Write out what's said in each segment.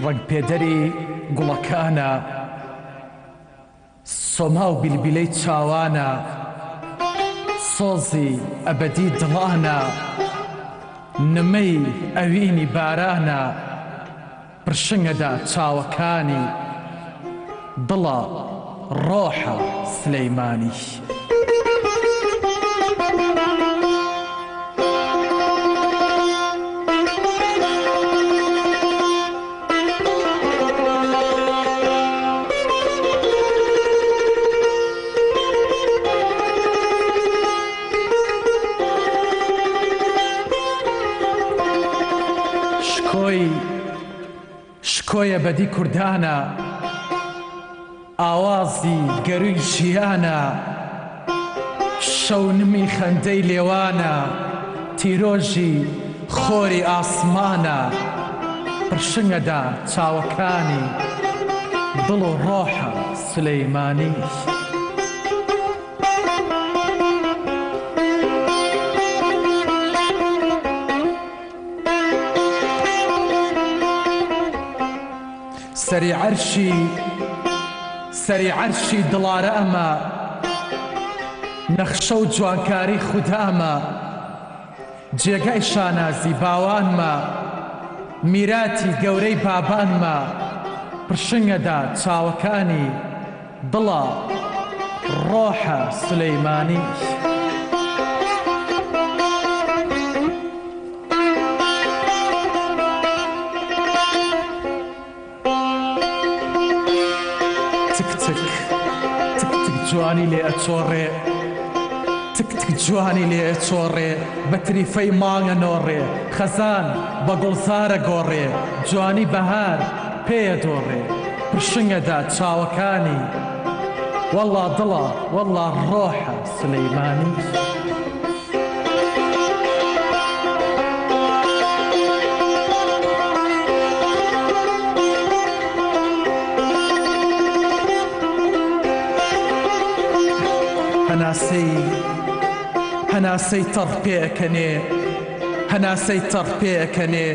ڕەنگپێدەری گوڵەکانە، سۆما و بیلبیلەی چاوانە، سۆزی ئەبەدی دڵانە، نمەی ئەوینی بارانە، پرشنگەدا چاوەکانی، دڵە ڕۆحە سلەیمانی. شکۆی شکۆی ئەبەدی کوردانە، ئاوازی گەرووی ژیانە، شەونمی خەندەی لێوانە، تیرۆژی خۆری ئاسمانە، پرشنگەدا چاوەکانی دڵ و ڕۆحە سولەیمانی. سەری عەرشی سەری عەرشی دڵارامە نەخشە و جوانکاری خودامە جێگای شانازی باوانمە میراتی گەورەی بابانمە پرشنگەدا چاوەکانی دڵە ڕۆحە سولەیمانی. تک تک تک تک جوانی لێ ئەچۆڕێ تک تک جوانی لێ ئەچۆڕێ بە تریفەی مانگە نۆڕێ خەزان بە گوڵزارە گۆڕێ جوانی بەهار پێ ئەدۆڕێ پرشنگ ئەدا چاوەکانی وەڵڵا دڵە وەڵڵا ڕۆحە سولەیمانی. هەناسەی هەناسەی تەڕ پێ ئەکەنێ هەناسەی تەڕ پێ ئەکەنێ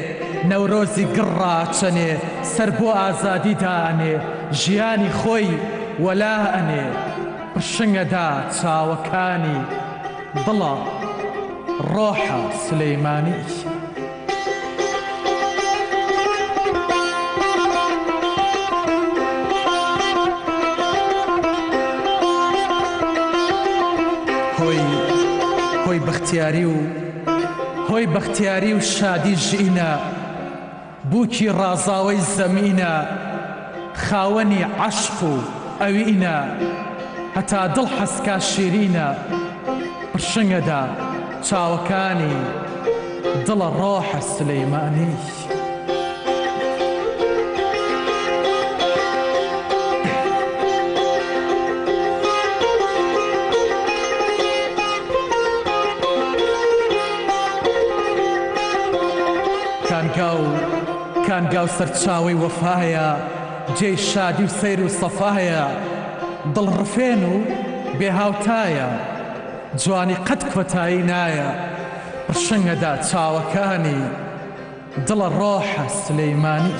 نەورۆزی گڕ ڕائەچەنێ سەر بۆ ئازادی دائەنێ ژیانی خۆی وەلا ئەنێ پرشنگ ئەدا چاوەکانی دڵە ڕۆحە سولەیمانی. هۆی هۆی بەختیاری و هۆی بەختیاری و شادی ژینە. بووکی ڕازاوەی زەمینە خاوەنی عەشق و ئەوینە هەتا دڵ حەزکا شیرینە پرشنگەدا چاوەکانی دڵە ڕۆحە سولەیمانی. کانگا و کانگا و سەرچاوەی وەفایە جێی شادی و سەیر و سەفایە دڵڕفێن و بێ هاوتایە جوانی قەت کۆتایی نایە پرشنگەدا چاوەکانی دڵە ڕۆحە سولەیمانی.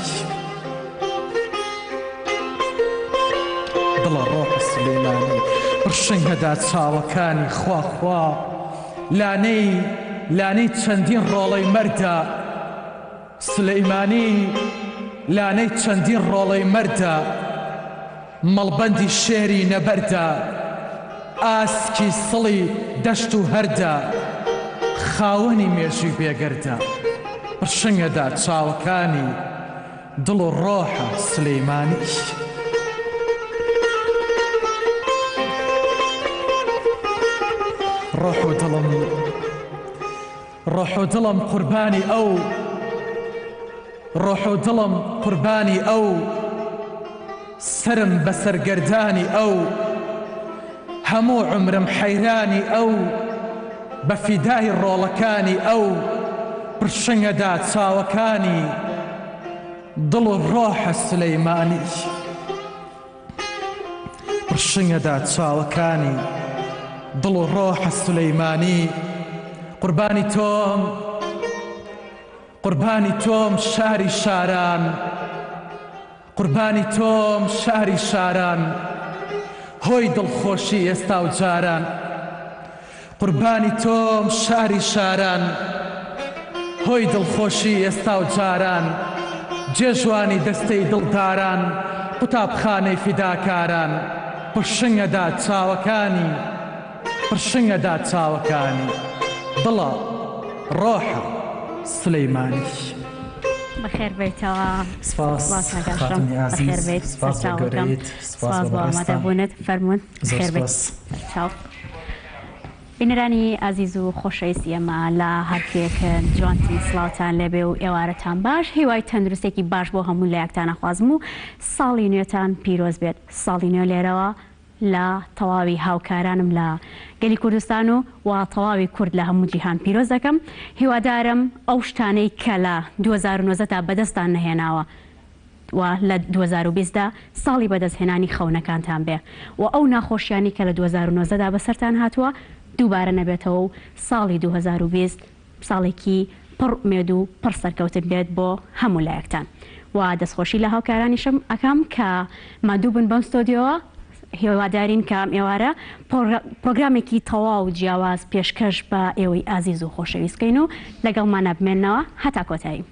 دڵە ڕۆحە سولەیمانی پرشنگەدا چاوەکانی خوا خوا لانەی لانەی چەندین ڕۆڵەی مەردە سولەیمانی لانەی چەندین ڕۆڵەی مەردە مەڵبەندی شێری نەبەردە ئاسکی سڵی دەشت و هەردە خاوەنی مێژووی بێگەردە پرشنگەدا چاوەکانی دڵ و ڕۆحە سولەیمانی. ڕۆح و دڵم ڕۆح و دڵم قوربانی ئەو ڕۆح و دڵم قوربانی ئەو سەرم بەسەر گەردانی ئەو هەموو عومرم حەیرانی ئەو بە فیدای ڕۆڵەکانی ئەو پرشنگەدا چاوەکانی دڵ و ڕۆحە سولەیمانی پرشنگەدا چاوەکانی دڵ و ڕۆحە سولەیمانی قوربانی تۆم قوربانی تۆم شاری شاران. قوربانی تۆم شاری شاران هۆی دڵخۆشی ئێستا و جاران قوربانی تۆم شاری شاران هۆی دڵخۆشی ئێستا و جاران جێژوانی دەستەی دڵداران قوتابخانەی فیداکاران پرشنگەدا چاوەکانی پرشنگەدا چاوەکانی دڵە ڕۆحە سولەیمانی. بەخێر بێیتەوە. سپاس خاتونی ئازیز سپاس بۆ گەورەیت سپاس بۆ بەڕێزتان فەرموون زۆر سپاس. چاو. بینەرانی ئازیز و خۆشەویستی ئێمە لە هەرکوێکن جوانترین سڵاوتان لێبێ و ئێوارەتان باش هیوای تەندروستێکی باش بۆ هەموو لایەکتان ئەخوازم و ساڵی نوێتان پیرۆز بێت ساڵی نوێ لێرەوە لە تەواوی هاوکارانم لە گەلی کوردستان و و تەواوی کورد لە هەموو جیهان پیرۆز دەکەم هیوادارم ئەو شتانەی کە لە 2019 دا بەدەستتان نەهێناوە و لە 2020 دا ساڵی بەدەستهێنانی خەونەکانتان بێ و ئەو ناخۆشیانەی کە لە 2019 دا بەسەرتان هاتووە دووبارە نەبێتەوە و ساڵی 2020 ساڵێکی پڕ ئومێد و پڕ سەرکەوتن بێت بۆ هەموو لایەکتان و دەستخۆشی لە هاوکارانیشم ئەکەم کە ماندوو بوون بەم ستۆدیۆوە هیوادارین کە ئەم ئێوارە پڕۆگرامێکی تەواو جیاواز پێشکەش بە ئێوەی ئازیز و خۆشەویست بکەین و لەگەڵمانا بمێننەوە هەتا کۆتایی.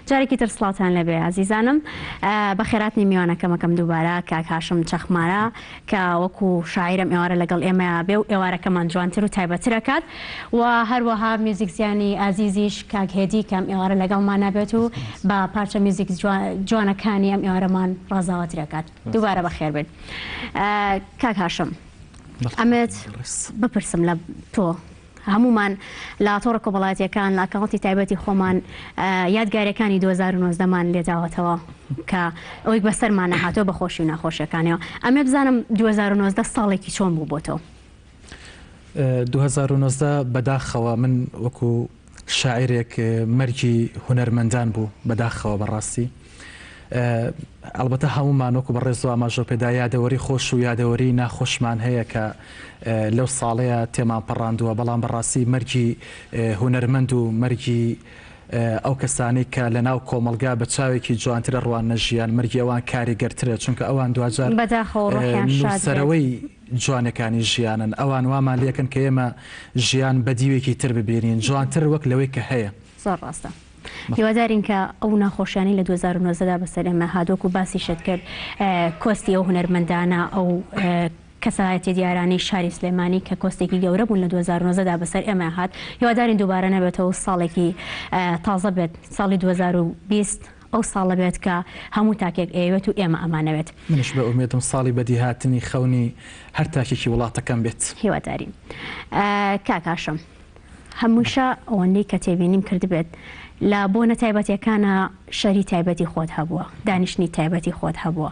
جارێکی تر سڵاوتان لێبێ ئازیزانم بەخێراتنی میوانەکەمەکەم دووبارە کاک هاشم چەخمارە کە وەکو شاعیرم ئێوارە لەگەڵ ئێمە بێ و ئێوارەکەمان جوانتر و تایبەترەکات و هەروەها میوزیکزیانی ئازیزیش کاک هێدی کە ئەم ئێوارە لەگەڵمانا بێت و بە پارچە میوزیک جوانەکانی ئەم ئێوارەمان ڕازاوەتر ئەکات. دووبارە بەخێر بێن. کاک هاشم ئەمێت بپرسم لە تۆ هەموومان لە تۆڕە کۆمەڵایەتیەکان لە ئەکاونتی تایبەتی خۆمان یادگاریەکانی 2019 مان لێداوەتەوە کە ئەوەی بەسەرمانە هاتووە بە خۆشی و ناخۆشیەکانیەوە ئەمێ بزانم 2019 ساڵێکی چۆن بوو بۆ تۆ؟ 2019 بەداخەوە من وەکو شاعیرێک مەرگی هونەرمەندان بوو بەداخەوە بەڕاستی ئەڵبەتە هەموومان وەکو بەڕێز و ئاماژە پێدا یادەوەری خۆش و یادەوەری ناخۆشمان هەیە کە لەو ساڵەیە تێمان پەڕاندووە بەڵام بەڕاستی مەرگی هونەرمەند و مەرگی ئەو کەسانەی کە لە ناو کۆمەڵگا بە چاوێکی جوانتر ئەڕواننە ژیان مەرگی ئەوان کاریگەرترە چونکە ئەوان دواجار بەداخەوە ڕۆحیان شاد بێت. نووسەرەوەی جوانەکانی ژیانن ئەوان وامان لێکەن کە ئێمە ژیان بە دیوێکی تر ببینین جوانتر وەک لەوەی کە هەیە. زۆر ڕاستە. هیوادارین کە ئەو ناخۆشیانەی لە 2019 دا بەسەر ئێمە هات وەکو باسیشت کرد کۆستی ئەو هونەرمەندانە ئەو کەسایەتیە دیارانەی شاری سلێمانی کە کۆستێکی گەورە بوون لە 2019 دا بەسەر ئێمە هات هیوادارین دووبارە نەبێتەوە و ساڵێکی تازە بێت ساڵی 2020 ئەو ساڵە بێت کە هەموو تاکێک ئەیەوێت و ئێمە ئەمانەوێت. منیش بە ئومێدم ساڵی بەدیهاتنی خەونی هەر تاکێکی وڵاتەکەم بێت. هیوادارین کاک هاشم. هەمووشە ئەوەندەی کە تێبینیم کردبێت لە بۆنە تایبەتیەکانا شەری تایبەتی خۆت هەبووە، دانیشتنی تایبەتی خۆت هەبووە،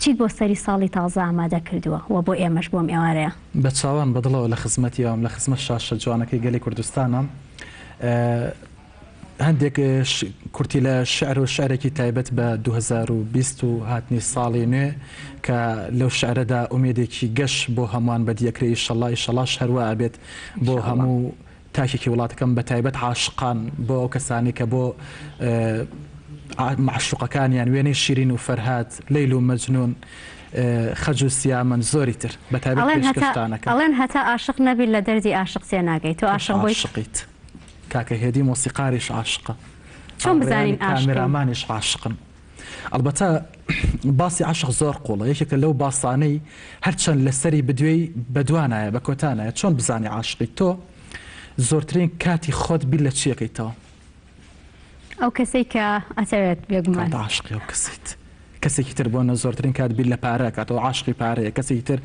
چیت بۆ سەری ساڵی تازە ئامادە کردووە و بۆ ئێمەش بۆ ئەم ئێوارەیە؟ بە چاوان بە دڵەوە لە خزمەتی ئەوم، لە خزمەت شاشە جوانەکەی گەلی کوردستانم. هەندێک کورتیلە شعر و شعرێکی تایبەت بە 2020 و هاتنی ساڵی نوێ کە لەو شعرەدا ئومێدێکی گەش بۆ هەمووان بەدیەکرێ ئیشەڵا ئیشەڵاش هەروا ئەبێت بۆ هەموو تاکێکی وڵاتەکەم بە تایبەت عاشقان بۆ ئەو کەسانی کە بۆ معشوقەکانیان وێنەی شیرین و فەرهاد لەیل و مەجنون خەج و سیامەند زۆری تر بە تایبەت پێشکەشتانەکەم. ئەڵێن هەتا عاشق نەبی لە دەردی عاشق تێناگەی تۆ عاشق بوویت؟ عاشقیت. کاکە هێدی مۆسیقاریش عاشقە. چۆن بزانین هاوڕێیانی عاشقین؟ کامێرامانیش عاشقن. ئەڵبەتە باسی عەشق زۆر قوڵە، یەکێکە لەو باسانەی هەرچەند لەسەری بدوێی بەدوا نایە، بە کۆتا نایە. چۆن بزانی عاشقی؟ تۆ زۆرترین کاتی خۆت بیر لە چی ئەکەیتەوە؟ ئەو کەسەی کە ئەتەوێت بێگومان. کەواتە عاشقی ئەو کەسەیت. کەسێکی تر بۆ نە زۆرترین کات بیر لە پارە ئەکاتەوە عاشقی پارەیە کەسێکی تر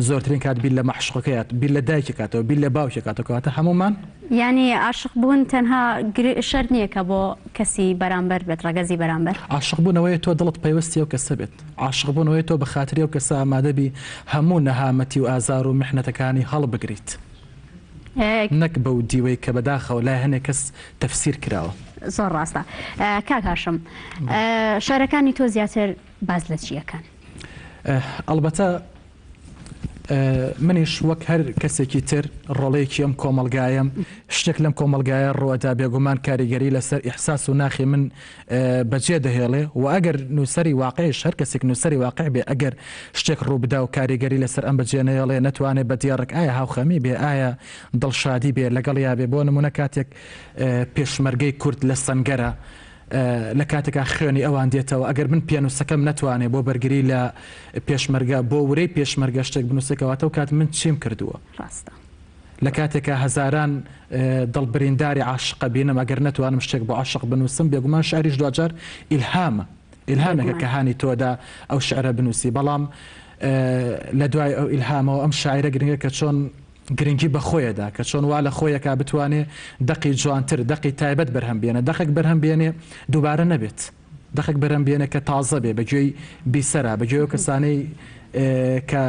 زۆرترین کات بیر لە مەعشوقەکەی بیر لە دایکی ئەکاتەوە بیر لە باوکی ئەکاتەوە کەواتە هەموومان یانی عاشق بوون تەنها شەرت نییە کە بۆ کەسی بەرامبەر بێت ڕەگەزی بەرامبەر. عاشق بوون ئەوەیە تۆ دڵت پەیوەستی ئەو کەسە بێت عاشق بوون ئەوەیە تۆ بە خاتری ئەو کەسە ئامادە بی هەموو نەهامەتی و ئازار و میحنەتەکانی هەڵبگریت. نەک بەو دیوەی کە بەداخەوە لای هەنێ کەس تەفسیر کراوە. زۆر ڕاستە کاک هاشم شعرەکانی تۆ زیاتر باس لە چی ئەکەن؟ ئەڵبەتە منیش وەک هەر کەسێکی تر ڕۆڵەیەکی ئەم کۆمەڵگایەم، شتێک لەم کۆمەڵگایە ڕووئەدا بێگومان کاریگەری لەسەر ئیحساس و ناخی من بەجێ دەهێڵێ و ئەگەر نووسەری واقعیش هەر کەسێک نووسەری واقع بێ ئەگەر شتێک ڕووبدا و کاریگەری لەسەر ئەم بەجێ نەهێڵێ نەتوانێ بە دێڕێک ئایا هاوخەمی بێ ئایا دڵشادی بێ لەگەڵیا بێ بۆ نموونە کاتێک پێشمەرگەی کورد لە سەنگەرە لە کاتێکا خوێنی ئەوان دێتەوە ئەگەر من پێنووسەکەم نەتوانێ بۆ بەرگری لە پێشمەرگە بۆ ورەی پێشمەرگە شتێک بنووسێ کەواتە ئەو کات من چیم کردووە؟ ڕاستە. لە کاتێکا هەزاران دڵ برینداری عاشق ئەبینم ئەگەر نەتوانم شتێک بۆ عەشق بنووسم بێگومان شعریش دواجار ئیلهامە ئیلهامێکە کە هانی تۆدا ئەو شعرە بنووسی بەڵام لە دوای ئەو ئیلهامەوە ئەم شاعیرە گرنگە کە چۆن گرنگی بە خۆیەدا کە چۆن وا لە خۆیەکا بتوانێ دەقی جوانتر دەقی تایبەت بەرهەم بێنێ دەقێک بەرهەم بێنێ دووبارە نەبێت. دەقێک بەرهەم بێنە کە تازە بێ بە گوێی بیسەرا، بە گوێی ئەو کەسانەی کە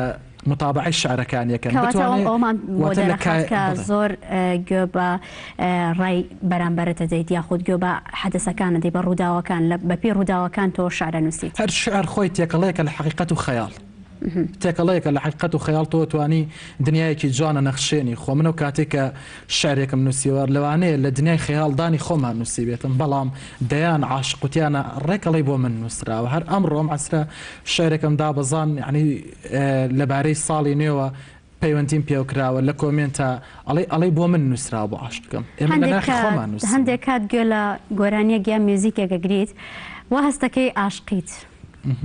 موتابەعەی شعرەکانی ئەکەن کەواتە بتوانێ ئەوەمان بۆ واتە لە دەرەخات کای کە بەڵێ. زۆر گوێ بە ڕای بەرامبەرت ئەدەیت یاخود گوێ بە حەدەسەکان ئەدەیت بە ڕووداوەکان لە بەپێی ڕووداوەکان تۆ شعر ئەنووسیت. هەر شعر خۆی تێکەڵەیەکە لە حەقیقەت و خەیاڵ. تێکەڵەیەکە لە حەقیقەت و خەیاڵ تۆ توانی دنیایەکی جوان ئەنەخشێنی خۆ من ئەو کاتەی کە شعرێکم نووسیوە لەوانەیە لە دنیای خەیاڵدانی خۆمان نووسیبێتم بەڵام دەیان عاشق وتیانە ڕێکەڵەی بۆ من نووسراوە هەر ئەمڕۆ ئەم عەسرە شعرێکم دابەزان یانی لەبارەی ساڵی نوێوە پەیوەندیم پێوە کراوە لە کۆمێنتا ئەڵێی ئەڵێی بۆ من نووسراوە بۆ عاشقەکەم ئێمە لە هەندێک ناخی کات خۆمان نووسیومانە. هەندێک کات گوێ لە گۆرانیەک یان میوزیکێک ئەگریت وا هەستەکەی ئاشقیت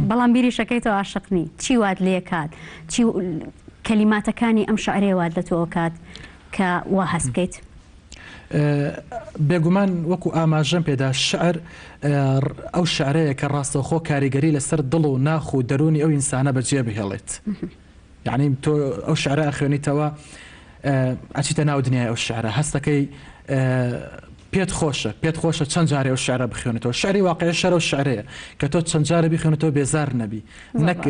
بەڵام بیریشەکەیتەوە ئاشق نی چی وات لێکات چی کەلیماتەکانی ئەم شعرەیە وات لە تۆ ئەکات کە وا هەست بکەیت؟ بێگومان وەکو ئاماژەم پێدا شعر ئەو شعرەیە کە ڕاستەوخۆ کاریگەری لەسەر دڵ و ناخ و دەروونی ئەو ئینسانە بەجێ بهێڵێت. یەعنی تۆ ئەو شعرە ئەخوێنیتەوە ئەچیتە ناو دنیای ئەو شعرە هەستەکەی پێت خۆشە پێت خۆشە چەند جارێ ئەو شعرە بخوێنیتەوە شعری واقعی شەرە و شعرەیە کە تۆ چەند جارە بیخوێنیتەوە بێزار نەبی نەک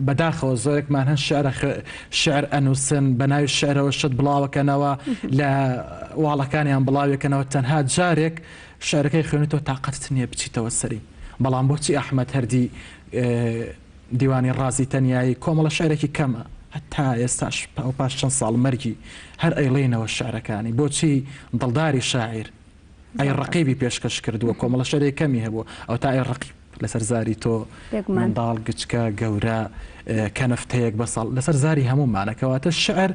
بەداخەوە زۆرێکمان هەن شعرە شعر ئەنووسن بە ناوی شعرەوە شت بڵاوەکەنەوە لە واڵەکانیان بڵاوێکەنەوە تەنها جارێک شعرەکەی خوێنیتەوە تاقەتت نییە بچیتەوە سەری بەڵام بۆچی ئەحمەد هەردی دیوانی ڕازی تەنیایی کۆمەڵە شعرێکی کەمە هەتا ئێستاش ئەو پاش چەند ساڵ مەرگی هەر ئەیڵێینەوە شعرەکانی بۆچی دڵداری شاعیر ئەی ڕەقیبی پێشکەش کردووە کۆمەڵە شعرێک کەمی هەبوو ئەوتا ئەی ڕەقیب لەسەر زاری تۆ منداڵ گچکە گەورە کەنەفتەیەک بە ساڵ لەسەر زاری هەموومانە کەواتە شعر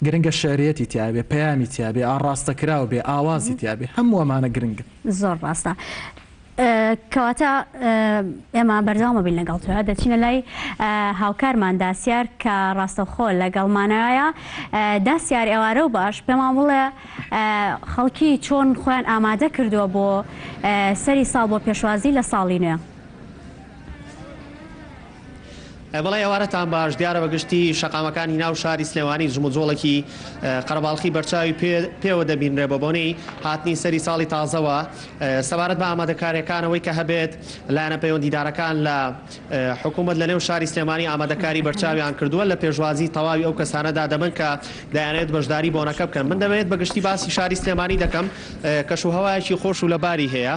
گرنگە شعریەتی تیاێ پەیامی تیاێ ئاڕاستەکراو بێ ئاوازی تیاێ هەموو ئەمانە گرنگن. زۆر ڕاستە. کەواتە ئێمە بەردەوام ئەبین لەگەڵ تۆ دەچینە لای هاوکارمان داسیار کە ڕاستەوخۆ لەگەڵمانایە داسیار ئێوارە و باش پێمان بڵێ خەڵکی چۆن خۆیان ئامادە کردووە بۆ سەری ساڵ بۆ پێشوازی لە ساڵی نوێ. بەڵێ ئێوارەتان باش، دیارە بە گشتی شەقامەکانی ناو شاری سلێمانی جموجۆڵێکی قەرەباڵخی بەرچاوی پێوە دەبینرێ بە بۆنەی هاتنی سەری ساڵی تازەوە سەبارەت بە ئامادەکاریەکانەوەی کە هەبێت لایەنە پەیوەندیدارەکان لە حکوومەت لە نێو شاری سلێمانی ئامادەکاری بەرچاویان کردووە لە پێشوازی تەواوی ئەو کەسانەدا دەبن کە دەیانەوێت بەشداری بۆنەکە بکەن من دەمەوێت بە گشتی باسی شاری سلێمانی دەکەم کەش و هەوایەکی خۆش و لەباری هەیە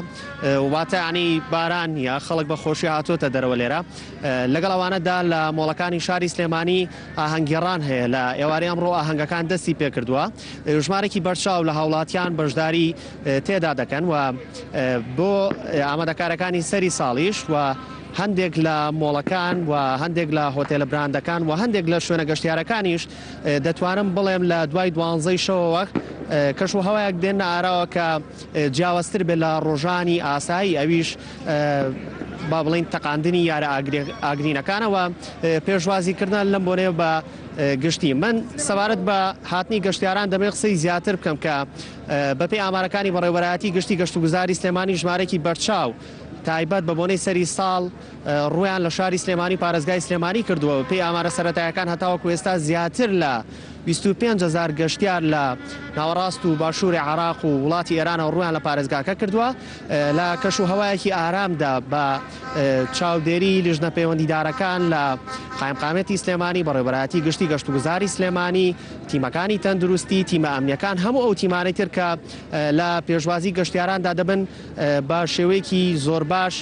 واتە یانی باران نییە خەڵک بە خۆشی هاتووەتە دەرەوە لێرە لەگەڵ ئەوانەدا لە مۆڵەکانی شاری سلێمانی ئاهەنگگێڕان هەیە، لە ئێوارەی ئەمڕۆ ئاهەنگەکان دەستی پێکردووە، ژمارێکی بەرچاو لە هاوڵاتیان بەشداری تێدا دەکەن و بۆ ئامادەکارەکانی سەری ساڵیش و هەندێک لە مۆڵەکان و هەندێک لە هۆتێلە براندەکان و هەندێک لە شوێنە گەشتیارەکانیش دەتوانم بڵێم لە دوای دوانزەی شەوەوە کەش و هەوایەک دێنە ئاراوە کە جیاوازتر بێت لە ڕۆژانی ئاسایی ئەویش با بڵین تەقاندنی یارە ئاگرینەکانە و پێشوازیکردە لەم بۆنەیە بە گشتی من سەبارەت بە هاتنی گەشتیاران دەمێ قسەی زیاتر بکەم کە بەپێی ئامارەکانی بەڕێوەبەرایەتی گشتی گەشتوگوزاری سلێمانی ژمارەێکی بەرچاو. تایبەت بە بۆنەی سەری ساڵ ڕوویان لە شاری سلێمانی و پارێزگای سلێمانی کردووە. بەپێی ئامارە سەرەتایەکان هەتاوەکو ئێستا زیاتر لە 25 هەزار گەشتیار لە ناوەڕاست و باشووری عێراق و وڵاتی ئێرانەوە ڕوویان لە پارێزگاکە کردووە. لە کەش و هەوایەکی ئارامدا بە چاودێری لیژنە پەیوەندیدارەکان لە قایمقامیەتی سلێمانی، بەڕێوەبەرایەتی گشتی گەشتوگوزاری سلێمانی، تیمەکانی تەندروستی، تیمە ئەمنیەکان، هەموو ئەو تیمانەی تر کە لە پێشوازی گەشتیاراندا دەبن بە شێوەیەکی زۆر باش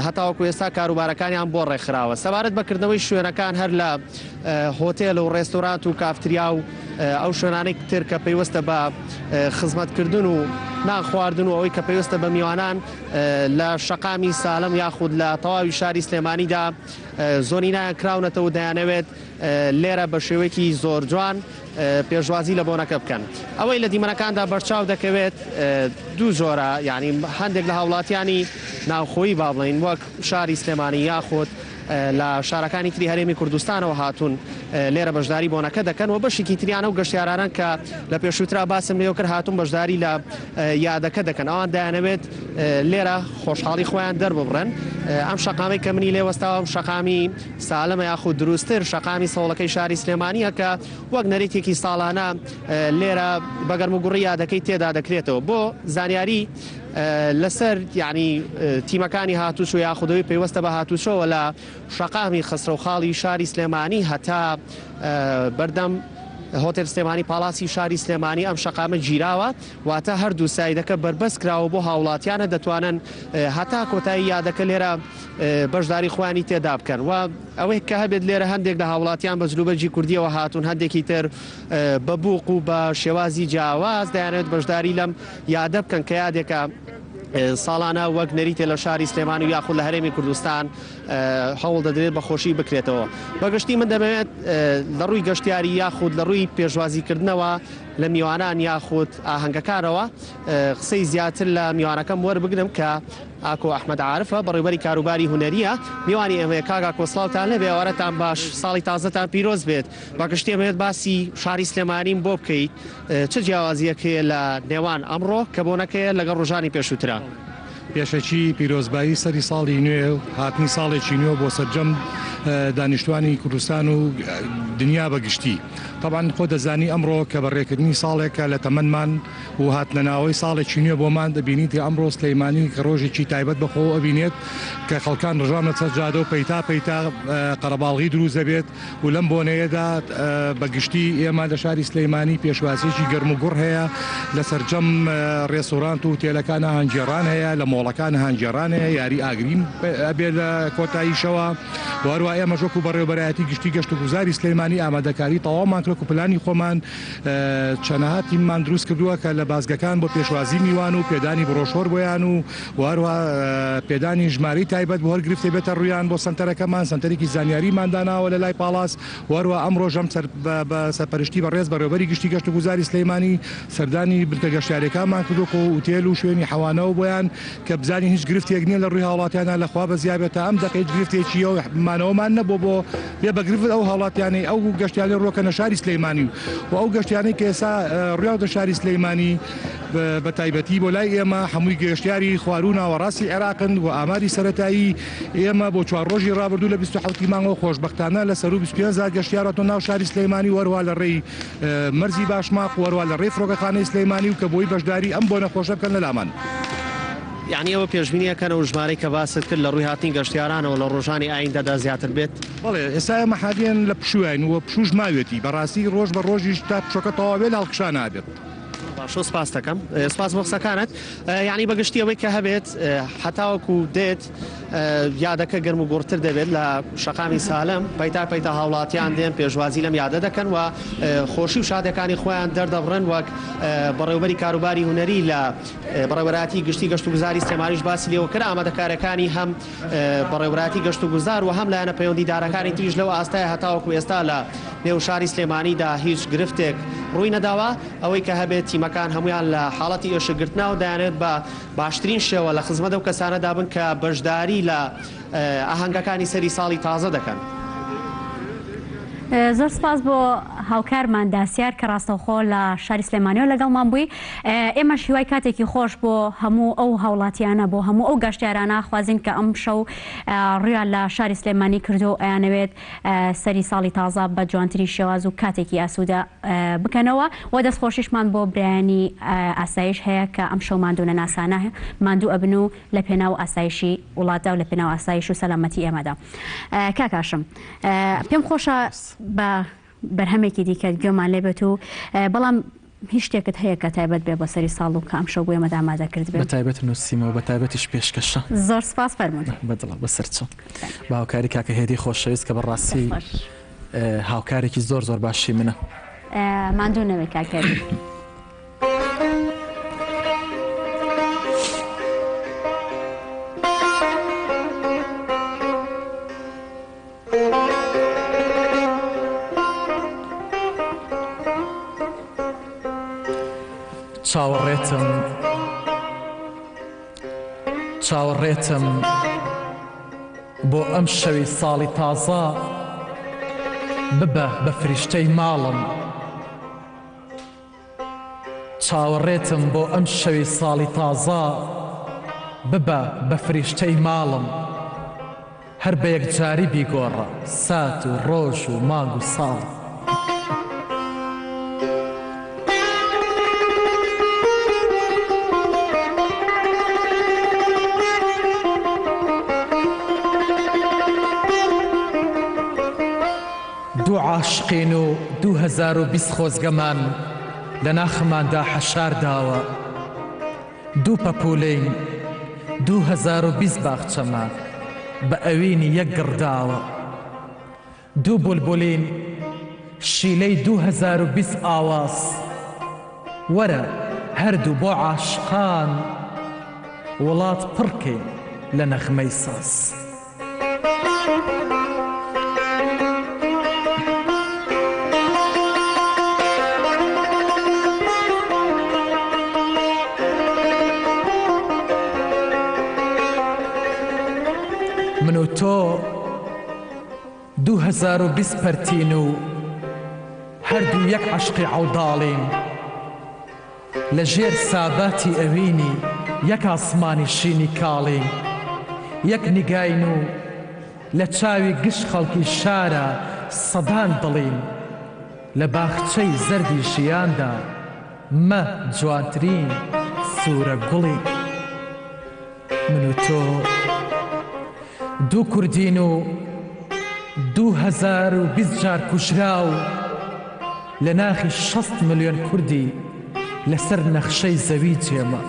هەتاوەکو ئێستا کاروبارەکانیان بۆ ڕێکخراوە. سەبارەت بە کردنەوەی شوێنەکان هەر لە هۆتێل و ڕێستۆرانت و کافتریا و ئەو شوێنانەی تر کە پەیوەستە بە خزمەتکردن و نان خواردن و ئەوەی کە پەیوەستە بە میوانان لە شەقامی سالم یاخود لە تەواوی شاری سلێمانیدا زۆنینایان کراونەتەوە و دەیانەوێت لێرە بە شێوەیەکی زۆر جوان پێشوازی لە بۆنەکە بکەن. ئەوەی لە دیمەنەکاندا بەرچاو دەکەوێت دوو جۆرە، یانی هەندێک لە هاوڵاتیانی ناوخۆیی با بڵێین وەک شاری سلێمانی یاخود لە شارەکانی تری هەرێمی کوردستانەوە هاتوون لێرە بەشداری بۆنەکە دەکەن و بەشێکی تریان ئەو گەشتیارانەن کە لە پێشووترا باسم لێوە کرد هاتوون بەشداری لە یادەکە دەکەن. ئەوان دەیانەوێت لێرە خۆشحاڵی خۆیان دەرببڕن. ئەم شەقامەی کە منی لێ وەستاوم شەقامی سالمە یاخود دروستتر شەقامی سەوڵەکەی شاری سلێمانییە کە وەک نەریتێکی ساڵانە لێرە بە گەرموگوڕی یادەکەی تێدا دەکرێتەوە. بۆ زانیاری لەسەر یانی تیمەکانی هاتوچۆ یاخود ئەوەی پەیوەستە بە هاتوچۆوە لە شەقامی خەسرەوخاڵی شاری سلێمانی هەتا بەردەم هۆتێل سلێمانی پاڵاسی شاری سلێمانی ئەم شەقامە گیراوە واتە هەردوو سایدەکە بەربەست کراوە بۆ هاوڵاتیانە دەتوانن هەتا کۆتایی یادەکە لێرە بەشداری خۆیانی تێدا بکەن و ئەوەی کە هەبێت لێرە هەندێک لە هاوڵاتیان بە جلوبەرگی کوردیەوە هاتوون هەندێکی تر بە بوق و بە شێوازی جیاواز دەیانەوێت بەشداری لەم یادە بکەن کە یادێکە ساڵانە وەک نەریتێ لە شاری سلێمانی و یاخود لە هەرێمی کوردستان هەوڵ دەدرێت بە خۆشی بکرێتەوە. بەگشتی من دەمەوێت لە ڕووی گەشتیاری یاخود لە ڕووی پێشوازیکردنەوە لە میوانان یاخود ئاهەنگەکانەوە قسەی زیاتر لە میوانەکەم وەربگرم کە ئاکۆ ئەحمەد عارفە بەڕێوبەری کاروباری هونەریە میوانی ئێمەیە. کاک ئاکۆ سڵاوتان لێبێ ئێوارەتان باش ساڵی تازەتان پیرۆز بێت. بەگشتی ئەمەوێت باسی شاری سلێمانیم بۆ بکەیت چ جیاوازیەک هەیە لە نێوان ئەمڕۆ کە بۆنەکەیە لەگەڵ ڕۆژانی پێشووترا؟ پێشەکی پیرۆزبایی سەری ساڵی نوێ و هاتنی ساڵێکی نوێ بۆ سەرجەم دانیشتوانی کوردستان و دنیا بە گشتی. تەبعەن خۆت دەزانی ئەمڕۆ کە بەڕێکردنی ساڵێکە لە تەمەنمان و هاتنە ناوەی ساڵێکی نوێ بۆمان دەبینیت کە ئەمڕۆ سلەیمانی کە ڕۆژێکی تایبەت بە خۆوە ئەبینێت کە خەڵکان ڕژاونە سەر جادە و پەیتا پەیتا قەرەباڵغی دروست دەبێت و لەم بۆنەیەدا بە گشتی ئێمە لە شاری سلەیمانی پێشوازیەکی گەرم و گوڕ هەیە لە سەرجەم ڕێسۆرانت و تێلەکان هانگێڕان هەیە لە مۆڵەکان هانگێڕان هەیە یاری ئاگرین ئەبێ لە کۆتاییشەوە و هەروە ئێمەش وەکو بەڕێوەبەرایەتی گشتی گەشت و گوزاری سلەیمانی ئامادەکاری تەواومان کرد و پلانی خۆمان چەنەها تیممان دروست کردووە کە لە بازگەکان بۆ پێشوازی میوان و پێدانی بڕۆشۆر بۆیان و و هەروەها پێدانی ژمارەی تایبەت بۆ هەر گرفتێ بێتە ڕوویان بۆ سەنتەرەکەمان سەنتەرێکی زانیاریمان داناوە لە لای پاڵاس و هەروەها ئەمڕۆش ئەم بە سەرپەرشتی بەڕێز بەڕێوەبەری گشتی گەشت و گوزاری سلەیمانی سەردانی بنکە گەشتیاریەکانمان کردووە کۆ ئوتێل و شوێنی حەوانەوە بۆیان کە بزانین هیچ گرفتێک نییە لە ڕووی هاوڵاتیانە لە خوا بەزیا بێت تا ئەم دەقە هیچ گرفتێکی ئەو مانەوەمان نەبووە بۆ بێ بە گرفت ئەو هاوڵاتیانەی ئەو گەشتیانەی ڕووەکەنە شاری سلەیمانی و ئەو گەشتیانەی کە ئێستا ڕوویانەتە شاری سلەیمانی بە تایبەتی بۆ لای ئێمە هەمووی گەشتیاری خواروو ناوەڕاستی عێراقن و ئاماری سەرەتایی ئێمە بۆ چوار ڕۆژی ڕابردوو لە 27 ی مانگەوە خۆشبەختانە لە سەروو 25 هەزار گەشتیار هاتوونە ناو شاری سلەیمانی و هەروەها لە ڕێی مەرزی باشماخ و هەروەها لە ڕێی فڕۆکەخانەی سلەیمانی و کە بۆی بەشداری ئەم بۆنە خۆشە بکەن لە لامان. یانی ئێوە پێشبینی ئەکەن ئەو ژمارەی کە باست کرد لە ڕووی هاتنی گەشتیارانەوە لە ڕۆژانی ئایندەدا زیاتر بێت؟ بەڵێ ئێستا ئێمە حالیەن لە پشووین و پشووش ماویەتی بەڕاستی ڕۆژ بە ڕۆژیش تا پشووەکە تەواو بێت لە هەڵکشان نابێت. باشە سپاست دەکەم سپاس بۆ قسەکانت یعنی بەگشتی ئەوەی کە هەبێت هەتاوەکو دێت یادەکە گەرم و گوڕتر دەبێت لە شەقامی سالم پەیتا پەیتا هاوڵاتیان دێن پێشوازی لەم یادە دەکەن و خۆشی و شادەکانی خۆیان دەردەبڕن وەک بەڕێوبەری کاروباری هونەری لە بەڕێوەبەرایەتی گشتی گەشتوگوزاری سلێمانیش باسی لێوە کرد ئامادەکارەکانی هەم بەڕێوەبەرایەتی گەشتوگوزار و هەم لایەنە پەیوەندیدارەکانی تریش لەو ئاستایە هەتاوەکو ئێستا لە نێو شاری سلێمانیدا هیچ گرفتێک ڕووی نەداوە، ئەوەی کە هەبێت تیمەکان هەموویان لە حاڵەتی ئێشکگرتنە و دەیانەوێت بە باشترین شێوە لە خزمەت ئەو کەسانەدا بن کە بەشداری لە ئاهەنگەکانی سەری ساڵی تازە دەکەن. زۆر سپاس بۆ. هاوکارمان داسیار کە ڕاستەوخۆ لە شاری سلێمانیەوە لەگەڵمان بووی. ئێمەش هیوای کاتێکی خۆش بۆ هەموو ئەو هاوڵاتیانە، بۆ هەموو ئەو گەشتیارانە ئەخوازین کە ئەمشەو ڕوویان لە شاری سلێمانی کردووە و ئەیانەوێت سەری ساڵی تازە بە جوانترین شێواز و کاتێکی ئاسوودە بکەنەوە و دەستخۆشیشمان بۆ برایانی ئاسایش هەیە کە ئەمشەو ماندوونەناسانە ماندوو ئەبن و لە پێناو ئاسایشی وڵاتدا و لە پێناو ئاسایش و سەلامەتی ئێمەدا. کاک هاشم پێم خۆشە بە بەرهەمێکی دیکەت گوێمان لێ بێت و بەڵام هیچ شتێکت هەیە کە تایبەت بێ بۆ سەری ساڵ و کە ئەمشەو بۆ ئێمەت ئامادە کردبێ؟ بە تایبەت نووسیمەوە بە تایبەتیش پێشکەشە. زۆر سپاس فەرموون. بە دڵە بە سەرچاو. بە هاوکاری کاکە هێدی خۆشەویست کە بەڕاستی هاوکارێکی زۆر زۆر باشی منە. ماندوو نەبێ کاک هێدی. چاوەڕێتم چاوەڕێتم بۆ ئەم شەوی ساڵی تازە ببە بە فریشتەی ماڵم. چاوەڕێتم بۆ ئەم شەوی ساڵی تازە ببە بە فریشتەی ماڵم هەر بە یەکجاری بیگۆڕە سات و ڕۆژ و مانگ و ساڵ. دوو عاشقین و 2020 خۆزگەمان لە ناخماندا حەشار داوە. دوو پەپوولەین 2020 باخچەمان بە ئەوینی یەک گڕ داوە. دوو بولبولین شیلەی 2020 ئاواز. وەرە هەردوو بۆ عاشقان وڵات پڕ کەین لە نەغمەی ساز. من و تۆ 2020 پەرتین و هەردوو یەک عەشقی عەوداڵین. لە ژێر ساباتی ئەوینی یەک ئاسمانی شینی کاڵین، یەک نیگاین و لە چاوی گشت خەڵکی شارا سەدان دڵین، لە باخچەی زەردی ژیاندا مە جوانترین سوورە گوڵین. من و تۆ دوو کوردین و 2020 جار کوژراو لە ناخی 60 ملیۆن کوردی لەسەر نەخشەی زەوی جێما.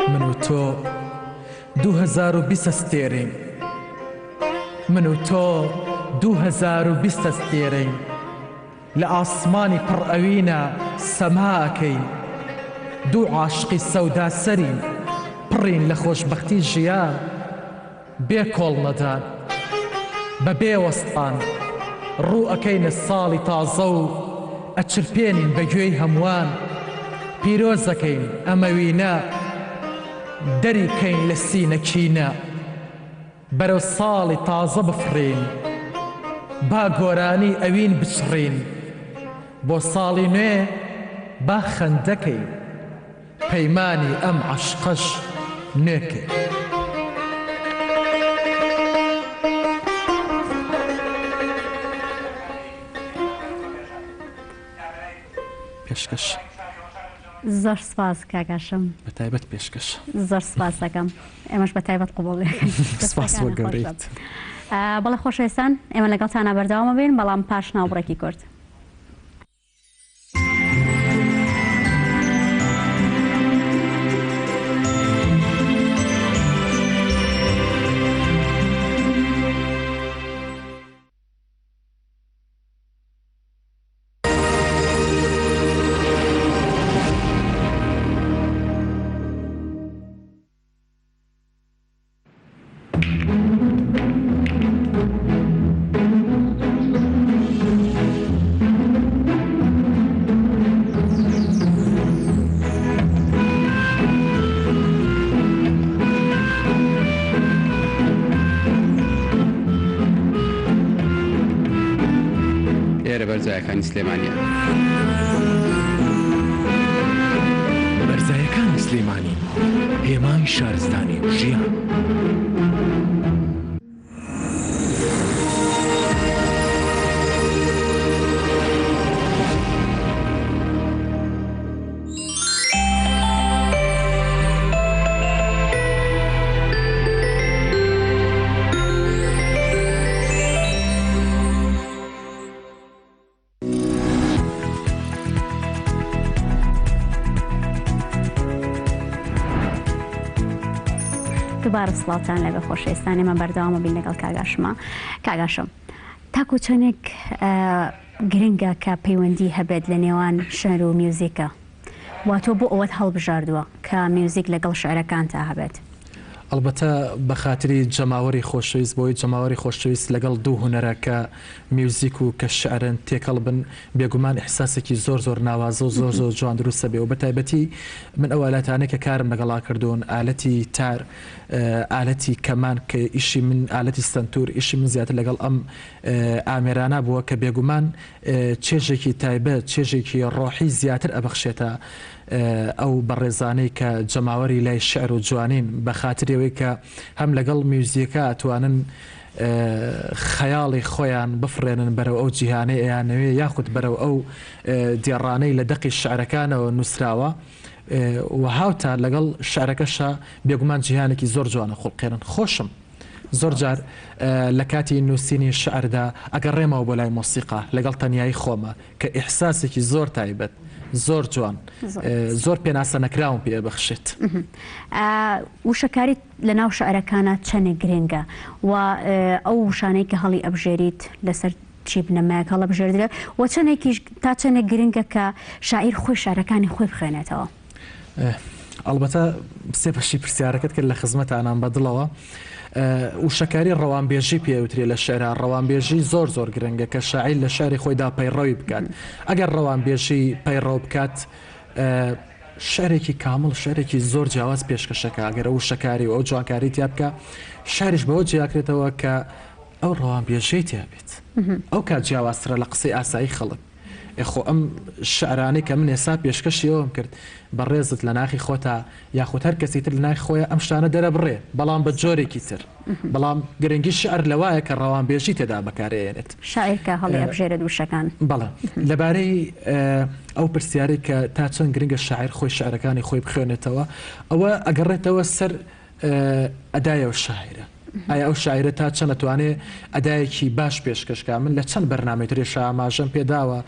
من و تۆ 2020 ئەستێرەین من و تۆ 2020 ئەستێرەین لە ئاسمانی پڕ ئەوینە سەما ئەکەین دوو عاشقی سەوداسەرین پڕین لە خۆشبەختی ژیان بێ کۆڵنەدان، بە بێ وەستان، ڕوو ئەکەینە ساڵی تازە و ئەچرپێنین بە گوێی هەمووان، پیرۆز ئەکەین ئەمەوینە، دەری کەین لە سینە کینە، بەرەو ساڵی تازە بفڕین، با گۆرانی ئەوین بچڕین، بۆ ساڵی نوێ با خەندە کەین. پەیمانی ئەم عەشقەش نوێ کەی. پێشکەش. زۆر سپاس کاک هاشم. بە تایبەت پێشکەش. زۆر سپاس دەکەم. ئێمەش بە تایبەت قبوڵ دەکەین. سپاس بۆ گەورەیت. بەڵێ خۆشەویستان ئێمە لەگەڵتانا بەردەوام ئەبین بەڵام پاش ناوبڕێکی کورت. بەرزایەکانی سلێمانییە. بەرزایەکانی سلێمانی، هێمای شارستانی و ژیان. دووبارە سڵاوتان لەبێ خۆشەویستان ئێمە بەردەوامە بین لەگەڵ کاگاشما کاگاشم تاکو چەندێک گرنگە کە پەیوەندی هەبێت لە نێوان شعر و میوزیکە وا تۆ بۆ ئەوەت هەڵبژاردووە کە میوزیک لەگەڵ شعرەکانتا هەبێت؟ ئەڵبەتە بە خاتری جەماوەری خۆشەویست بۆی جەماوەری خۆشەویست لەگەڵ دوو هونەرە کە میوزیک و کە شعرن تێکەڵ بن بێگومان ئیحساسێکی زۆر زۆر ناوازە و زۆر زۆر جوان دروست ئەبێ و بە تایبەتی من ئەو ئالەتانەی کە کارم لەگەڵا کردوون ئالەتی تار ئالەتی کەمان کە ئیشی من ئالەتی سەنتور ئیشی من زیاتر لەگەڵ ئەم ئامێرانە بووە کە بێگومان چێژێکی تایبەت، چێژێکی ڕۆحی زیاتر ئەبەخشێتە ئەو بەڕێزانەی کە جەماوەری لای شیعر و جوانین، بە خاتری ئەوەی کە هەم لەگەڵ میوزیکا ئەتوانن خەیاڵی خۆیان بفڕێنن بەرەو ئەو جیهانەی ئەیانەوێ یاخود بەرەو ئەو دێڕانەی لە دەقی شیعرەکانەوە نووسراوە و هاوتا لەگەڵ شیعرەکەشا بێگومان جیهانێکی زۆر جوان ئەخوڵقێنن. خۆشم. زۆر جار لە کاتی نووسینی شیعردا ئەگەڕێمەوە بۆ لای مۆسیقا لەگەڵ تەنیایی خۆما کە ئیحساسێکی زۆر تایبەت، زۆر جوان، زۆر پێناسە نەکراوم پێ ئەبەخشێت. وشەکاریت لە ناو شیعرەکانا چەنێک گرنگە و ئەو وشانەی کە هەڵی ئەبژێریت لەسەر چی بنەمایەک هەڵەبژێردرێ و چەنێکیش تا چەنێک گرنگە کە شاعیر خۆی شیعرەکانی خۆی بخوێنێتەوە؟ ئەڵبەتە سێ بەشی پرسیارەکەت کرد لە خزمەتانام بە دڵەوە. وشەکاری ڕەوانبێژی پێ ئەوترێ لە شعرا، ڕەوانبێژی زۆر زۆر گرنگە کە شاعیر لە شعری خۆیدا پەیڕەوی بکات. ئەگەر ڕەوانبێژی پەیڕەو بکات شعرێکی کامڵ، شعرێکی زۆر جیاواز پێشکەشەکا. ئەگەر ئەو وشەکاری و ئەو جوانکاری تیا بکا، شعریش بەوە جیاکرێتەوە کە ئەو ڕەوانبێژیەی تیا بێت. ئەو کات جیاوازترە لە قسەی ئاسایی خەڵک. ئێ خۆ ئەم شعرانەی کە من ئێستا پێشکەشی ئێوەم کرد بەڕێزت لە ناخی خۆتا یاخود هەر کەسی تر لە ناخی خۆیا ئەم شتانە دەرەبڕێ بەڵام بە جۆرێکی تر بەڵام گرنگی شعر لەوایە کە ڕەوانبێژی تێدا بەکارئەیەنێت. شاعیر کە هەڵی ئەبژێرێت وشەکان. بەڵێ لەبارەی ئەو پرسیارەی کە تا چەند گرنگە شاعیر خۆی شعرەکانی خۆی بخوێنێتەوە ئەوە ئەگەڕێتەوە سەر ئەدای ئەو شاعیرە. ئایا ئەو شاعیرە تا چەند ئەتوانێ ئەدایەکی باش پێشکەش کا؟ من لە چەند بەرنامەی تریشا ئاماژەم پێ داوە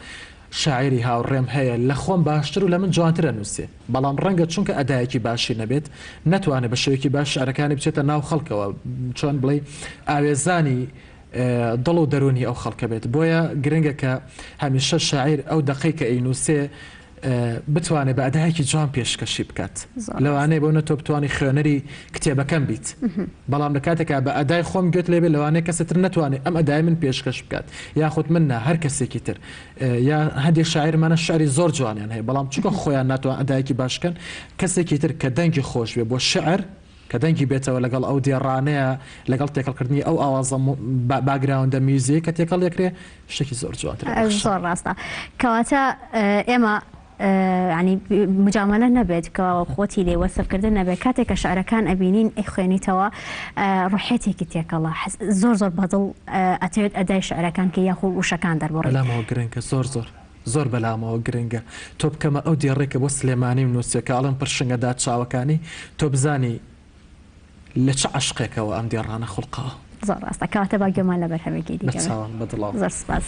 شاعیری هاوڕێم هەیە لە خۆم باشتر و لە من جوانتر ئەنووسێ بەڵام ڕەنگە چونکە ئەدایەکی باشی نەبێت نەتوانێ بە شێوەیەکی باش شعرەکانی بچێتە ناو خەڵکەوە چۆن بڵێی ئاوێزانی دڵ و دەروونی ئەو خەڵکە بێت بۆیە گرنگە کە هەمیشە شاعیر ئەو دەقەی کە ئەینووسێ بتوانێت بە ئەدایەکی جوان پێشکەشی بکات لەوانەیە بۆ نە تۆ بتوانی خوێنەری کتێبەکەم بیت بەڵام لە کاتێکا بە ئەدای خۆم گوێت لێبێ لەوانەیە کەسی تر نەتوانێت ئەم ئەدای من پێشکەش بکات یاخود من نا هەر کەسێکی تر یا هەندێک شاعرمانە شعری زۆر جوانیان هەیە بەڵام چونکە خۆیان ناتوان ئەدایەکی باش بکەن کەسێکی تر کە دەنگی خۆش بێ بۆ شعر کە دەنگی بێتەوە لەگەڵ ئەو دێڕانەیە لەگەڵ تێکەڵکردنی ئەو ئاوازە باگراوندە میوزیەی کە تێکەڵ دەکرێ شتێکی زۆر جوانتر ئەبەخشێ. زۆر ڕاستە کەواتە ئێمە یانی مجامەلە نەبێت کە خۆتی لێ وەسف کردن نەبێت کاتێک کە شعرەکان ئەبینین ئەیخوێنیتەوە ڕوحیەتێکی تێکەڵە زۆر زۆر بەدڵ ئەتەوێت ئەدای شعرەکان کە یاخو وشەکان دەربڕیت. بەلامەوە گرنگە زۆر زۆر. زۆر بەلامەوە گرنگە تۆ بکەمە ئەو دێڕەی کە بۆ سلێمانیم نووسیوە کە ئەڵێم پرشنگە دا چاوەکانی تۆ بزانی لە چ عەشقێکەوە ئەم دێڕانە خوڵقاوە. زۆر ڕاستە کەواتە با گوێمان لە بەرهەمێکی دیکە بێت. بەچاوان بە دڵەوە. زۆر سوپاس.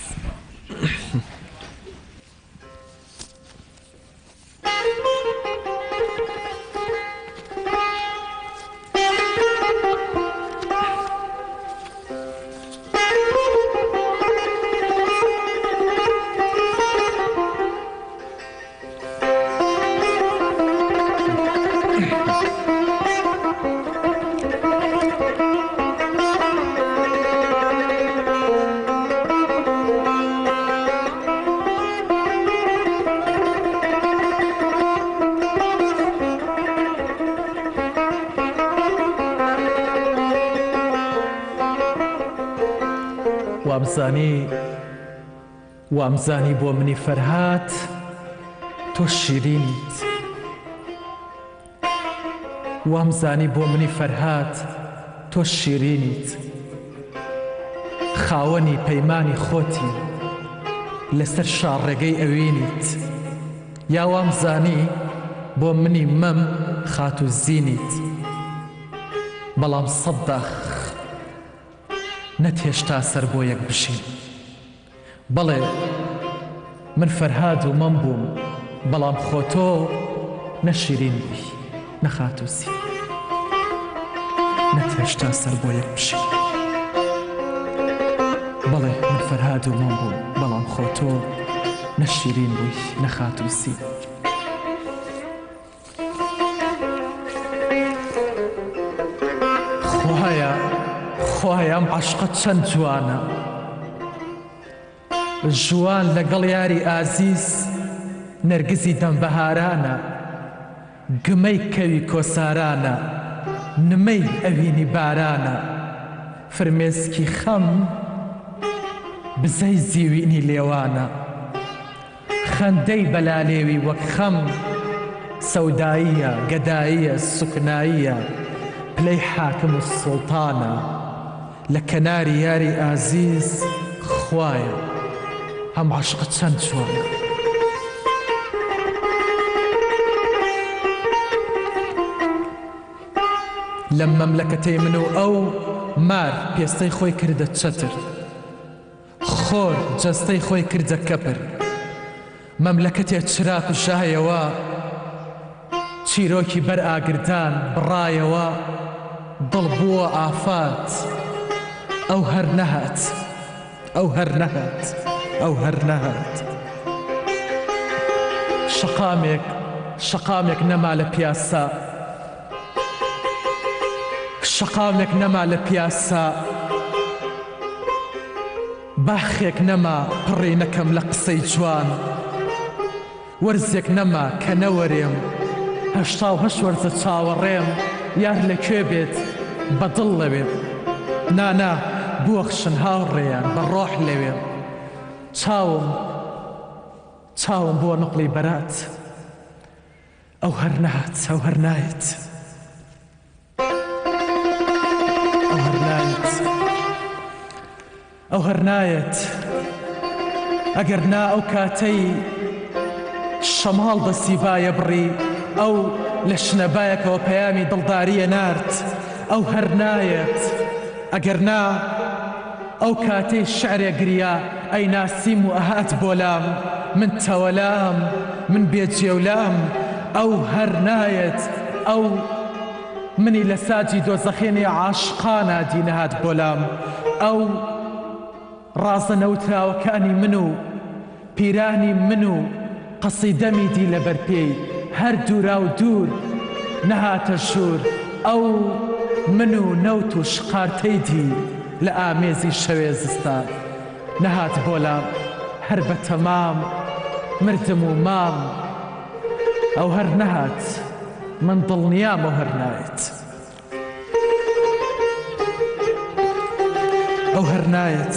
وامزانی. وامزانی بۆ منی فەرهاد تۆ شیرینیت. وامزانی بۆ منی فەرهاد تۆ شیرینیت. خاوەنی پەیمانی خۆتی لەسەر شاڕێگەی ئەوینیت. یا وامزانی بۆ منی مەم خاتوو زینیت. بەڵام سەد داخ نەتهێشتا سەر بۆ یەک بژین. بەڵێ من فەرهاد و مەم بووم بەڵام خۆ تۆ نە شیرین بووی نە خاتوو زین. نەتهێشتا سەر بۆ یەک بژین. بەڵێ من فەرهاد و مەم بووم بەڵام خۆ تۆ نە شیرین بووی نە خاتوو زین. خوایە خوایە ئەم عەشقە چەند جوانە ژوان لەگەڵ یاری ئازیز نەرگزی دەم بەهارانە گمەی کەوی کۆسارانە نمەی ئەوینی بارانە فرمێسکی خەم بزەی زیوینی لێوانە. خەندەی بەلالێوی وەک خەم سەوداییە، گەداییە، سوکناییە، پلەی حاکم و سوڵتانە، لە کەناری یاری ئازیز خوایە، ئەم عەشقە چەند جوانە. لەم مەملەکەتەی من و ئەو مار پێستەی خۆی کردە چەتر. خۆر جەستەی خۆی کردە کەپر. مەملەکەتێ چرا کوژایەوە. چیرۆکی بەر ئاگردان بڕایەوە. دڵ بووە ئافات. ئەو هەر نەهات. ئەو هەر نەهات. ئەو هەر نەهات. شەقامێک، شەقامێک نەما لە پیاسە. شەقامێک نەما لە پیاسە. باخێک نەما پڕی نەکەم لە قسەی جوان وەرزێک نەما کە نەوەرێم 88 وەرزە چاوەڕێم یار لە کوێ بێت بە دڵ لەوێم نا نا بوەخشن هاوڕێیان بە ڕۆح لەوێم چاوم چاوم بووە نوقڵی بەرات ئەو هەر نەهات ئەو هەر نایەت. ئەو هەر نایەت ئەو هەر نایەت ئەگەر نا ئەو کاتەی شەماڵ دەستی بایە بڕی ئەو لە شنەبایەکەوە پەیامی دڵداریە نارد ئەو هەر نایەت ئەگەر نا ئەو کاتەی شعرێ گریا ئەیناسیم و ئەهات بۆلام من تەوەلام من بێ جێولام ئەو هەر نایەت ئەو منی لە ساجی دۆزەخێنی عاشقانا دی نەهات بۆلام ئەو ڕازە نەوتراوەکانی من و پیرانی من و قەسیدەمی دی لەبەر پێی هەر دووراو دوور نەهاتە ژوور ئەو من و نەوت و شقارتەی دی لە ئامێزی شەوێ زستان نەهات بۆلام هەر بە تەمام مردم و مام ئەو هەر نەهات من دڵنیام ئەو هەر نایەت. ئەو هەر نایەت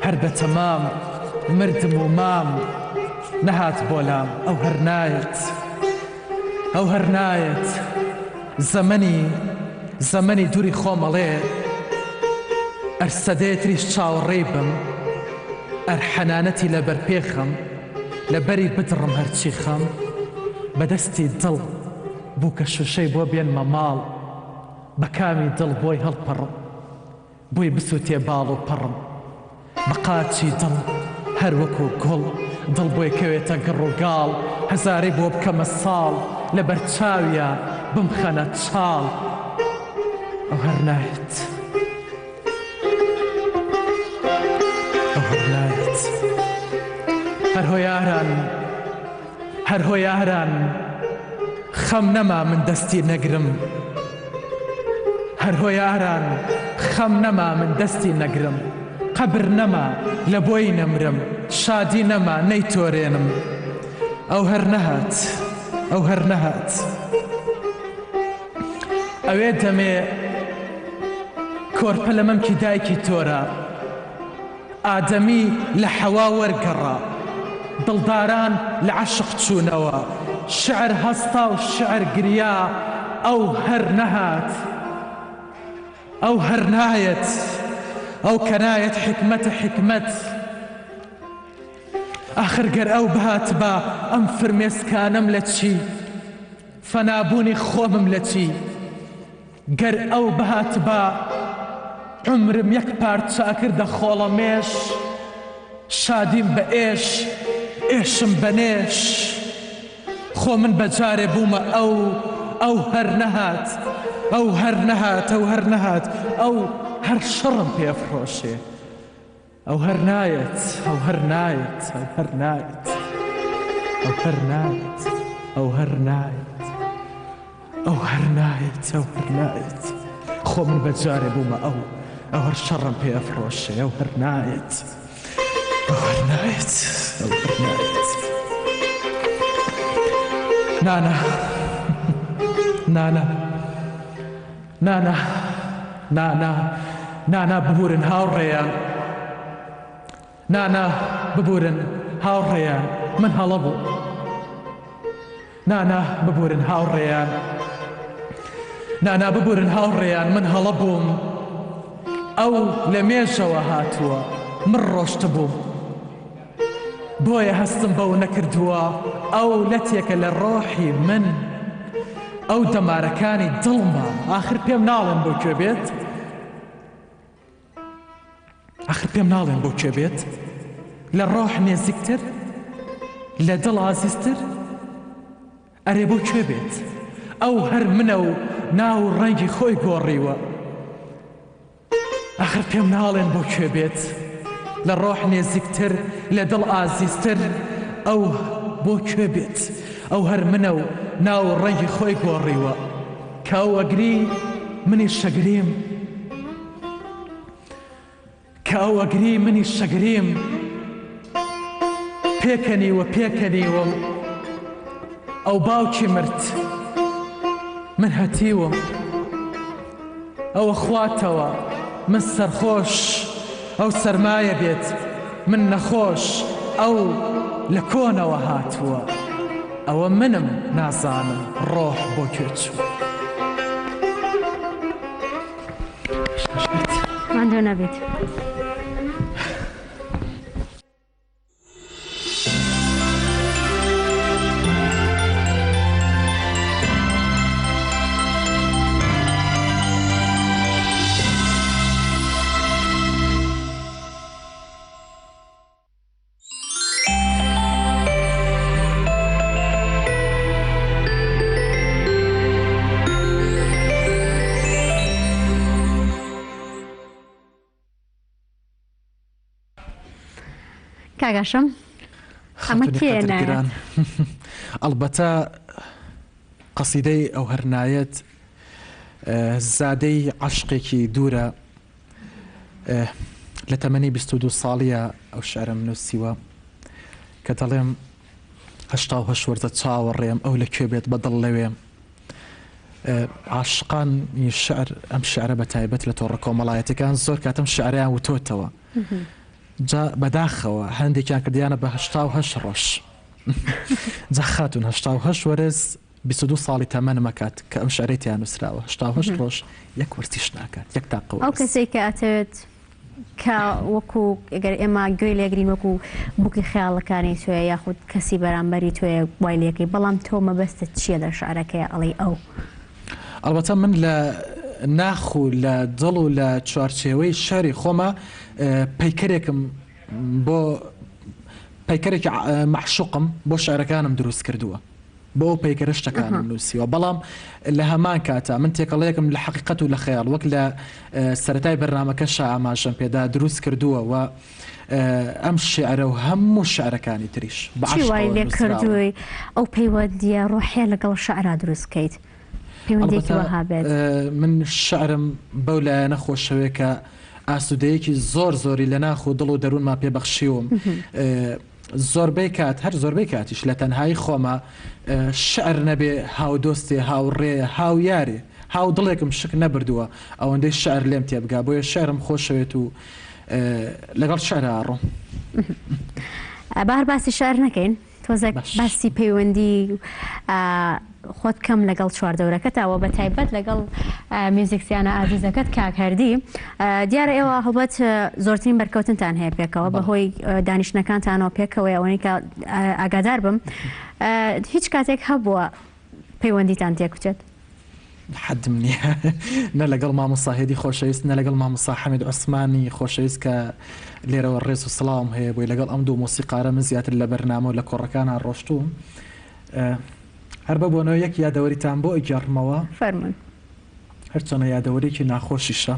هەر بە تەمام مردم و مام نەهات بۆلام ئەو هەر نایەت ئەو هەر نایەت زەمەنی زەمەنی دووری خۆم ئەڵێ ئەر سەدەیە تریش چاوەڕێی بم ئەر حەنانەتی لەبەر پێخەم لە بەری بدڕم هەرچی خەم بە دەستی دڵ بووکە شووشەی بۆ بێنمە ماڵ بە کامی دڵ بۆی هەڵپەڕم بۆی بسووتێ باڵ و پەڕم بە قاچی دڵ هەر وەکوو گوڵ دڵ بۆی کەوێتە گڕ و گاڵ هەزارەی بۆ بکەمە ساڵ لە بەر چاویا بمخەنە چاڵ ئەو هەر نایەت. ئەو هەر نایەت. هەر هۆ یاران هەر هۆ یاران خەم نەما من دەستی نەگرم هەر هۆ یاران خەم نەما من دەستی نەگرم قەبر نەما لە بۆی نەمرم شادی نەما نەیتۆرێنم ئەو هەر نەهات ئەو هەر نەهات ئەوێ دەمێ. کۆرپە لە مەمکی دایکی تۆرا. ئادەمی لە حەوا وەرگەڕا. دڵداران لە عەشق چوونەوە. شیعر هەستا و شیعر گریا. ئەو هەر نەهات. ئەو هەر نایەت. ئەو کە نایەت حیکمەتە حیکمەت. ئاخر گەر ئەو بهاتبا ئەم فرمێسکانەم لە چی؟ فەنابوونی خۆمم لە چی؟ گەر ئەو بهاتبا عومرم یەک پارچە ئەکردە خۆڵەمێش شادیم بە ئێش ئێشم بە نێش خۆ من بە جارێ بوومە ئەو ئەو هەر نەهات ئەو هەر نەهات ئەو هەر نەهات ئەو هەر شەڕم پێ ئەفرۆشێ. ئەو هەر نایەت ئەو هەر نایەت ئەو هەر نایەت ئەو هەر نایەت ئەو هەر نایەت ئەو هەر نایەت ئەو هەر نایەت خۆ من بە جارێ بوومە ئەو ئەو هەر شەڕم پێ ئەفرۆشێ ئەو هەر نایەت ئەو هەر نایەت ئەو هەر نایەت نانا نانا نانا نانا نانا ببورن هاوڕێیان نانا ببورن هاوڕێیان من هەڵە بووم نانا ببورن هاوڕێیان نانا ببورن هاوڕێیان من هەڵە بووم ئەو لە مێژەوە هاتووە من ڕۆشتبووم بۆیە هەستم بەو نەکردووە ئەو لەتێکە لە ڕۆحی من ئەو دەمارەکانی دڵمە ئاخر پێم ناڵێن بۆ کوێ بێت ئاخر پێم ناڵێن بۆ کوێ بێت لە ڕۆح نێزیکتر لە دڵ ئازیزتر ئەرێ بۆ کوێ بێت ئەو هەر منە و ناو و ڕەنگی خۆی گۆڕیوە ئاخر پێم ناڵێن بۆ کوێ بێت لە ڕۆح نێزیکتر لە دڵ ئازیزتر ئەو بۆ کوێ بێت ئەو هەر منە و ناو و ڕەنگی خۆی گۆڕیوە کە ئەو ئەگری منیش ئەگریم کە ئەو ئەگری منیش ئەگریم پێکەنیوە پێکەنیوم ئەو باوکی مرد من هەتیوم ئەو ئەخواتەوە من سەرخۆش ئەو سەرمایە بێت من نەخۆش ئەو لە کۆنەوە هاتووە ئەوە منم نازانم ڕۆح بۆ کوێ چووە. ماندوو نەبیت. کاک هاشم ئەمە خاتونی کێیە قەدر نایەت؟ گران ئەڵبەتە قەسیدەی ئەو هەر نایەت زادەی عەشقێکی دوورە لە تەمەنی 22 ساڵیە ئەو شعرەم نووسیوە کە دەڵێم 88 وەرزە چاوەڕێم ئەو لە کوێ بێت بە دڵ لەوێم عاشقانی شعر ئەم شعرە بە تایبەت لە تۆڕە کۆمەڵایەتەکان زۆر کاتم شعریان وتۆتەوە جا بەداخەوە هەندێکیان کردیانە بە 88 ڕۆژ جا خاتون 88 وەرز 22 ساڵی تەمەنمە کات کە ئەم شعرەی تیا نووسراوە 88 ڕۆژ یەک وەرزیش ناکات یەک تاقە ئەو وەرز. کەسەی کە ئەتەوێت کە وەکو گەر ئێمە گوێی لێگرین وەکو بووکی خەیاڵەکانی تۆیە یاخود کەسی بەرامبەری تۆیە وای لێکەی بەڵام تۆ مەبەستت چییە لە شعرەکەی ئەڵێی ئەو؟ ئەڵبەتە من لە ناخ و لە دڵ و لە چوارچێوەی شعری خۆما پەیکەرێکم بۆ پەیکەرێکی مەعشوقم بۆ شعرەکانم دروست کردووە. بۆ ئەو پەیکەرە شتەکانم نووسیوە، بەڵام لە هەمان کاتا من تێکەڵەیەکم لە حەقیقەت و لە خەیاڵ وەک لە سەرەتای بەرنامەکەشا ئاماژەم پێدا دروست کردووە و ئەم شیعرە و هەموو شیعرەکانی تریش بە چی وای عەشقەوە لێ نووسراون. کردووی ئەو پەیوەندییە ڕۆحییە لەگەڵ شیعرا دروست بکەیت؟ پەیوەندییەکی ئەڵبەتە وەها بێت؟ من شیعرم بەو لایەنە خۆشەوێ کە ئاسوودەیەکی زۆر زۆری لە ناخ و دڵ و دەروونما پێ بەخشیوم. زۆربەی کات، هەر زۆربەی کاتیش لە تەنهایی خۆما شیعر نەبێ هاودۆستێ، هاوڕێ، هاویارێ، هاودڵێکم شک نەبردووە ئەوەندەی شعر لێم تێبگا بۆیە شعرم خۆشەوێت و لەگەڵ شعرا ئەڕۆم. با هەر باسی شعر نەکەین تۆزێک باسی پەیوەندی خۆت بکەم لەگەڵ چواردەورەکەتا و بە تایبەت لەگەڵ میوزیکسیانە ئازیزەکەت کاک هەردی دیارە ئێوە هەڵبەت زۆرترین بەرکەوتنتان هەیە پێکەوە بەهۆی دانیشتنەکانتانەوە پێکەوەی ئەوەی کە ئاگادار بم هیچ کاتێک هەبووە پەیوەندیتان تێک بچێت؟ حەدم نییە نە لەگەڵ مامۆستا هێدی خۆشەویست نە لەگەڵ مامۆستا حەمید عوسمانی خۆشەویست کە لێرەوە ڕێز و سڵاوم هەیە بۆی لەگەڵ ئەم دوو مۆسیقارە من زیاتر لە بەرنامە و لە کۆڕەکانا ڕۆشتووم هەر بە بۆنەوە یەک یادەوەریتان بۆ ئەگێڕمەوە فەرموون. هەرچەنە یادەوەریەکی ناخۆشیشە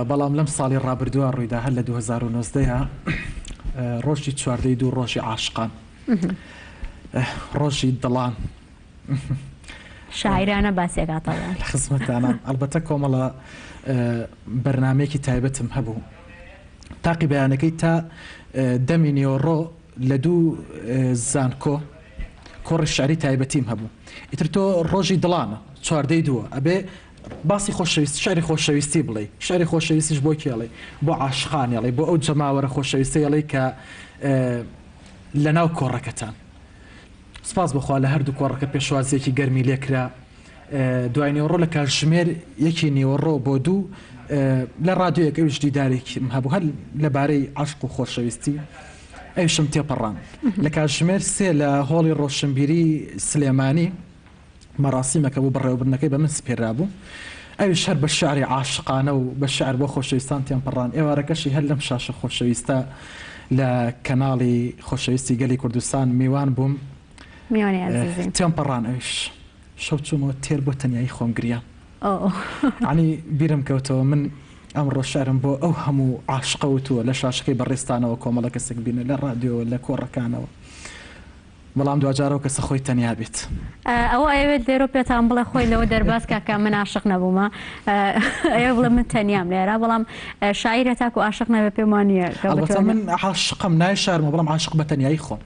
بەڵام لەم ساڵی ڕابردووە ڕوویدا هەر لە 2019 ڕۆژی چواردەی دوو ڕۆژی عاشقان ڕۆژی دڵان. شاعیرانە باسێک هاتەوە. لە خزمەتتانام. ئەڵبەتە کۆمەڵە بەرنامەیەکی تایبەتم هەبوو. تاقی بەیانەکەی تا دەمی نیوەڕۆ لە دوو زانکۆ کۆڕی شعری تایبەتیم هەبوو. ئیتر تۆ ڕۆژی دڵانە، چواردەی دووە، ئەبێ باسی خۆشەویست شعری خۆشەویستی بڵێی. شعری خۆشەویستیش بۆ کێ ئەڵێی؟ بۆ عاشقان ئەڵێی، بۆ ئەو جەماوەرە خۆشەویستەی ئەڵێی کە لەناو کۆڕەکەتان. سپاس بۆ خوا لە هەردوو کۆڕەکە پێشوازییەکی گەرمی لێکرا. دوای نیوەڕۆ لە کاتژمێر یەکی نیوەڕۆ بۆ دوو لە ڕادیۆیەک ئەویش دیدارێکم هەبوو هەر لەبارەی عەشق و خۆشەویستی ئەویشم تێپەڕاند. لە کاتژمێر سێ لە هۆڵی ڕۆشنبیری سلێمانی مەراسیمەکە بوو بەڕێوەبردنەکەی بە من سپێرابوو. ئەویش هەر بە شیعری عاشقانە و بە شیعر بۆ خۆشەویستان تێمپەڕاند. ئێوارەکەشی هەر لەم شاشە خۆشەویستە لە کەناڵی خۆشەویستی گەلی کوردستان میوان بووم. میوانی ئازیزی. تێمپەڕان ئەویش. شەو چوومەوە تێر بۆ تەنیایی خۆم گریام. یەعنی بیرم کەوتەوە من ئەمڕۆ شیعرم بۆ ئەو هەموو عاشقە وتووە لە شاشەکەی بەڕێزتانەوە کۆمەڵە کەسێک بینە لە ڕادیۆوە لە کۆڕەکانەوە. بەڵام دواجار ئەو کەسە خۆی تەنیا بێت. ئەوە ئەیەوێت لێرە پێتان بڵێ خۆی لەوە دەرباز کا کە من عاشق نەبوومە ئەیەوێ بڵێ من تەنیام لێرە بەڵام شاعیرە تاکو عاشق نەبێ پێم وا نییە کە ئەڵبەتە بتوانێ من عاشقم نایشارمەوە بەڵام عاشق بە تەنیایی خۆم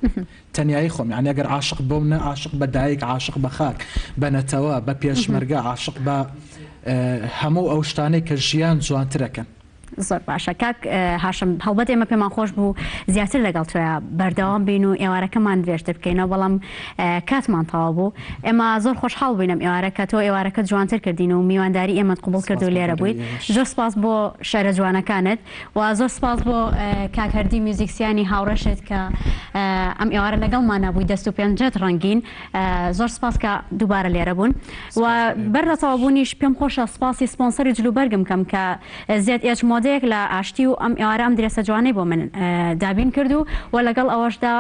تەنیایی خۆم یانی ئەگەر عاشق بم نە عاشق بە دایک عاشق بە خاک بە نەتەوە بە پێشمەرگە عاشق بە هەموو ئەو شتانەی کە ژیان جوانترەکەن. زۆر باشە کاک هاشم هەڵبەت ئێمە پێمان خۆش بوو زیاتر لەگەڵ تۆیا بەردەوام بین و ئێوارەکەمان درێژتر بکەینەوە بەڵام کاتمان تەواو بوو ئێمە زۆر خۆشحاڵ بووین ئەم ئێوارە کە تۆ ئێوارەکە جوانتر کردین و میوانداری ئێمەت قبوڵ کرد و لێرە بوویت زۆر سپاس بۆ شعرە جوانەکانت و زۆر سپاس بۆ کاک هەردی میوزیکسیانی هاوڕێشت کە ئەم ئێوارە لەگەڵمانە بووی دەست و پێنجەت ڕەنگین زۆر سپاس کە دووبارە لێرە بوون و بەر لە تەواوبوونیش پێم خۆشە سپاسی سپۆنسەری جلوبەرگم کەم کە زێد ئێچ مۆدەیەک لە ئاشتی و ئەم ئێوارە ئەم درێسە جوانەی بۆ من دابین کرد و وە لەگەڵ ئەوەشدا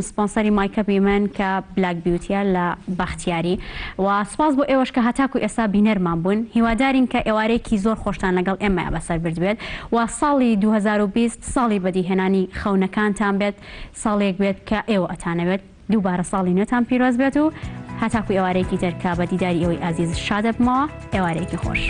سپۆنسەری مایکەپی من کە بلاک بیوتیە لە بەختیاری و سپاس بۆ ئێوەش کە هەتاکو ئێستا بینەرمان بوون هیوادارین کە ئێوارەیەکی زۆر خۆشتان لەگەڵ ئێمەیا بەسەر بردبێت و ساڵی 2020 ساڵی بەدیهێنانی خەونەکانتان بێت ساڵێک بێت کە ئێوە ئەتانەوێت دووبارە ساڵی نوێتان پیرۆز بێت و هەتاکو ئێوارەیەکی تر کە بە دیداری ئێوەی ئازیز شادەبمەوە ئێوارەیەکی خۆش.